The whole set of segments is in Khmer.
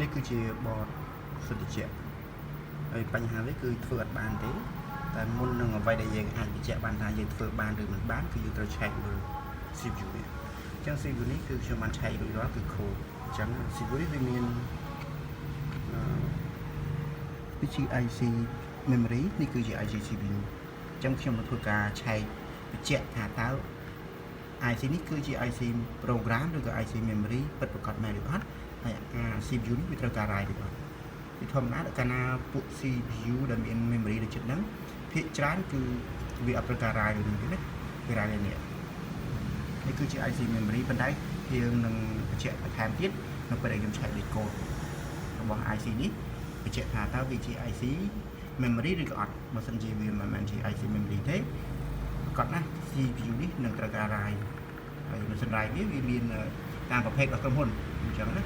នេះគឺជា board សិទ្ធិជាហើយបញ្ហាវាគឺធ្វើអត់បានទេតែមុននឹងអ្វីដែលយើងអាចបញ្ជាក់បានថាយើងធ្វើបានឬមិនបានគឺយើងត្រូវឆែកមើល CPU នេះអញ្ចឹង CPU នេះគឺខ្ញុំបានឆែករួចរាល់គឺខូចអញ្ចឹង CPU នេះវាមានអឺវាជា IC memory នេះគឺជា IC CPU អញ្ចឹងខ្ញុំនឹងធ្វើការឆែកបញ្ជាក់ថាតើ IC នេះគឺជា IC program ឬក៏ IC memory ពិតប្រាកដមែនឬអត់ហើយអា CPU នេះវាត្រូវការ write ឬអត់ពីធម្មតាដល់កាលណាពួក CPU ដែលមាន memory ដូចចិត្តហ្នឹងភាគច្រើនគឺវាអត់ត្រូវការ write ឬនេះទេណាវា write នេះនេះគឺជា IC memory ប៉ុន្តែយើងនឹងបញ្ជាក់បន្ថែមទៀតនៅពេលដែលខ្ញុំឆែកលេខកូដរបស់ IC នេះបញ្ជាក់ថាតើវាជា IC memory ឬក៏អត់បើសិនជាវាមិនមែនជា IC memory ទេប្រាកដណាស់ CPU នេះនឹងត្រូវការ write ហើយម៉ាស៊ីន write វាវាមានតាមប្រភេទរបស់ក្រុមហ៊ុនអញ្ចឹងណា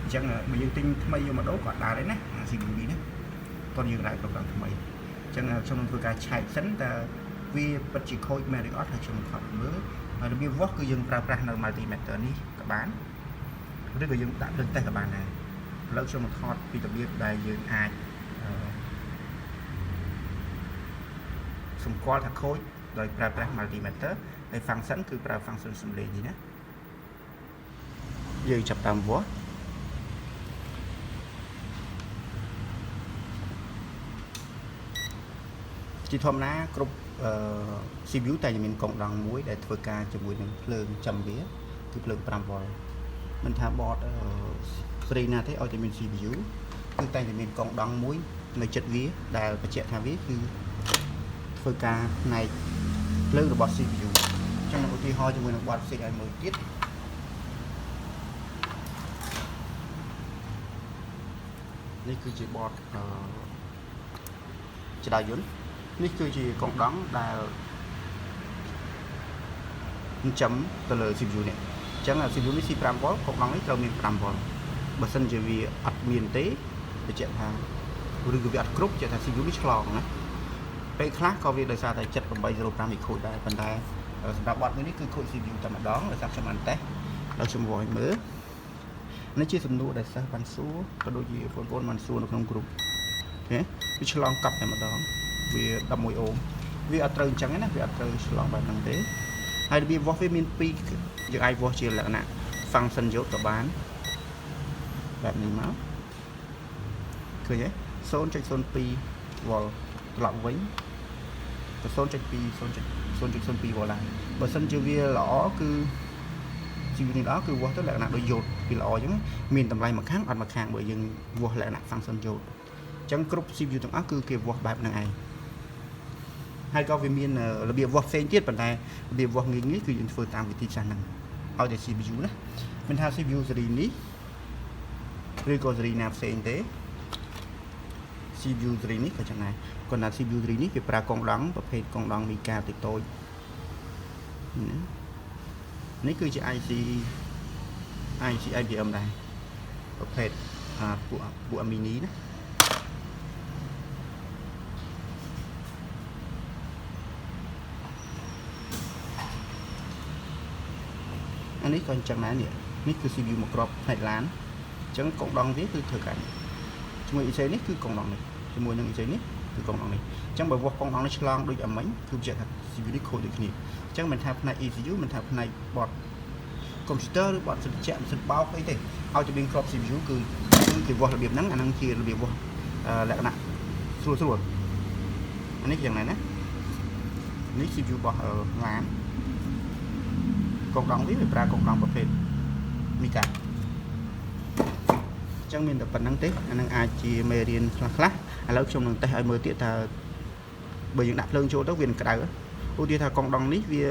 អញ្ចឹងបើយើងទិញថ្មីយកមកដូរក៏ដើរដែរណាអា CPU នេះណាតោះយើង write ប្រូក្រាមថ្មីអញ្ចឹងខ្ញុំនឹងធ្វើការឆែកសិនតើវាពិតជាខូចមែនឬអត់ហើយខ្ញុំនឹងថតមើលហើយរបៀបវាស់គឺយើងប្រើប្រាស់នៅ multimeter នេះក៏បានឬក៏យើងដាក់ភ្លើងតេស្តក៏បានដែរឥឡូវខ្ញុំនឹងថតពីរបៀបដែលយើងអាចអឺសម្គាល់ថាខូចដោយប្រើប្រាស់ multimeter ហើយ function គឺប្រើ function សំឡេងនេះណាយើងចាប់តាមវាស់ជាធម្មតាគ្រប់អឺ CPU តែមានកុងដង់មួយដែលធ្វើការជាមួយនឹងភ្លើងចាំវាគឺភ្លើង5 V មិនថា board អឺស្រីណាទេឲ្យតែមាន CPU គឺតែតែមានកុងដង់មួយនៅចិត្តវាដែលបញ្ជាក់ថាវាគឺធ្វើការផ្នែកភ្លើងរបស់ CPU អញ្ចឹងឧទាហរណ៍ជាមួយនឹង board ផ្សេងឲ្យមួយទៀតនេះគឺជា board អឺចដៅយន្តនេះគឺជាកុងដង់ដែលចិញ្ចឹមទៅលើ CPU នេះអញ្ចឹង CPU នេះស៊ី5 V កុងដង់នេះត្រូវមាន5 V បើសិនជាវាអត់មានទេបញ្ជាក់ថាឬក៏វាអត់គ្រប់បញ្ជាក់ថា CPU នេះឆ្លងណាពេលខ្លះក៏វាដោយសារតែ7805វាខូចដែរប៉ុន្តែសម្រាប់បទមួយនេះគឺខូច CPU តែម្ដងដោយសារខ្ញុំបានតេស្តដល់ខ្ញុំវាយមើលនេះជាសំណួរដែលសិស្សបានសួរក៏ដូចជាបងប្អូនបានសួរនៅក្នុងក្រុមអូខេវាឆ្លងកប់តែម្ដងវា11អូមវាអត់ត្រូវអញ្ចឹងទេណាវាអត់ត្រូវឆ្លងបែបហ្នឹងទេហើយរបៀបវាស់វាមាន2យើងអាចវាស់ជាលក្ខណៈ function យកក៏បានបែបនេះមកឃើញទេ0.02 V ត្រឡប់វិញទៅ0.2 0.0.02 V ឡើងបើសិនជាវាល្អគឺជីវិតនេះល្អគឺវាស់ទៅលក្ខណៈដូចយោតវាល្អអញ្ចឹងមានតម្លៃមួយខាងអត់មួយខាងបើយើងវាស់លក្ខណៈ function យោតអញ្ចឹងគ្រប់ CPU ទាំងអស់គឺគេវាស់បែបហ្នឹងឯងហើយក៏វាមានរបៀបវាស់ផ្សេងទៀតប៉ុន្តែរបៀបវាស់ងាយៗគឺយើងធ្វើតាមវិធីសាស្ត្រហ្នឹងឲ្យតែ CPU ណាមិនថា CPU ស៊េរីនេះឬក៏ស៊េរីណាផ្សេងទេ CPU ស៊េរីនេះក៏ចឹងដែរគាត់ថា CPU ស៊េរីនេះគេប្រើកងដង់ប្រភេទកងដង់មីកាតូចតូចណានេះគឺជា IC IBM ដែរប្រភេទអាពួកពួក mini ណាអានេះក៏អញ្ចឹងដែរនេះនេះគឺ CPU មួយគ្រាប់ផ្នែកឡានអញ្ចឹងកងដង់វាគឺធ្វើការជាមួយ IC នេះគឺកងដង់នេះជាមួយនឹង IC នេះគឺកងដង់នេះអញ្ចឹងបើវាស់កងដង់នេះឆ្លងដូចអាមិញគឺបញ្ជាក់ថា CPU នេះខូចដូចគ្នាអញ្ចឹងមិនថាផ្នែក ECU មិនថាផ្នែក board កុំព្យូទ័រឬ board សិទ្ធិម៉ាស៊ីនបោកអីទេឲ្យតែមានគ្រាប់ CPU គឺគេវាស់របៀបហ្នឹងអាហ្នឹងជារបៀបវាស់លក្ខណៈស្រួលស្រួលអានេះយ៉ាងណាណានេះ CPU របស់ឡានកងដង់វាវាប្រើកងដង់ប្រភេទមីកាអញ្ចឹងមានតែប៉ុណ្្នឹងទេអានឹងអាចជាមេរៀនខ្លះខ្លះឥឡូវខ្ញុំនឹងតេស្តឲ្យមើលទៀតថាបើយើងដាក់ភ្លើងចូលទៅវានឹងក្តៅឧទាហរណ៍ថាកងដង់នេះវា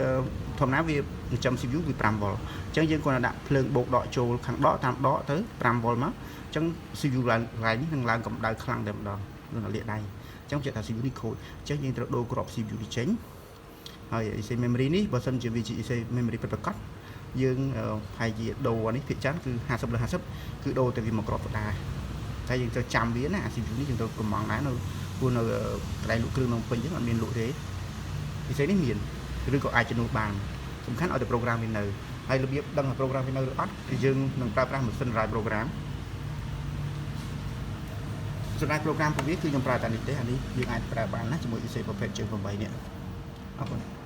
ធម្មតាវាចិញ្ចឹម CPU វា5 V អញ្ចឹងយើងគ្រាន់តែដាក់ភ្លើងបូកដកចូលខាងដកតាមដកទៅ5 V មកអញ្ចឹង CPU ឡើងកន្លែងនេះនឹងឡើងកម្ដៅខ្លាំងតែម្ដងនឹងលាកដៃអញ្ចឹងជឿថា CPU នេះខូចអញ្ចឹងយើងត្រូវដូរគ្រាប់ CPU នេះចេញហើយ IC memory នេះបើសិនជាវាជា IC memory ពិតប្រាកដយើងប្រហែលជាដូរអានេះភាគច្រើនគឺ50លើ50គឺដូរតែវាមកគ្រាប់ដដែលតែយើងត្រូវចាំវាណាអា CPU នេះយើងត្រូវកំងដែរនៅព្រោះនៅកន្លែងលក់គ្រឿងនៅពេញអញ្ចឹងអត់មានលក់ទេ IC នេះមានឬក៏អាចជំនួសបានសំខាន់ឲ្យតែ program វានៅហើយរបៀបដឹងថា program វានៅឬអត់គឺយើងនឹងប្រើប្រាស់ម៉ាស៊ីន write program សម្រាប់ program ពួកវាគឺខ្ញុំប្រើតែនេះទេអានេះយើងអាចប្រើបានណាជាមួយ IC ប្រភេទជើង8នេះអរគុណ។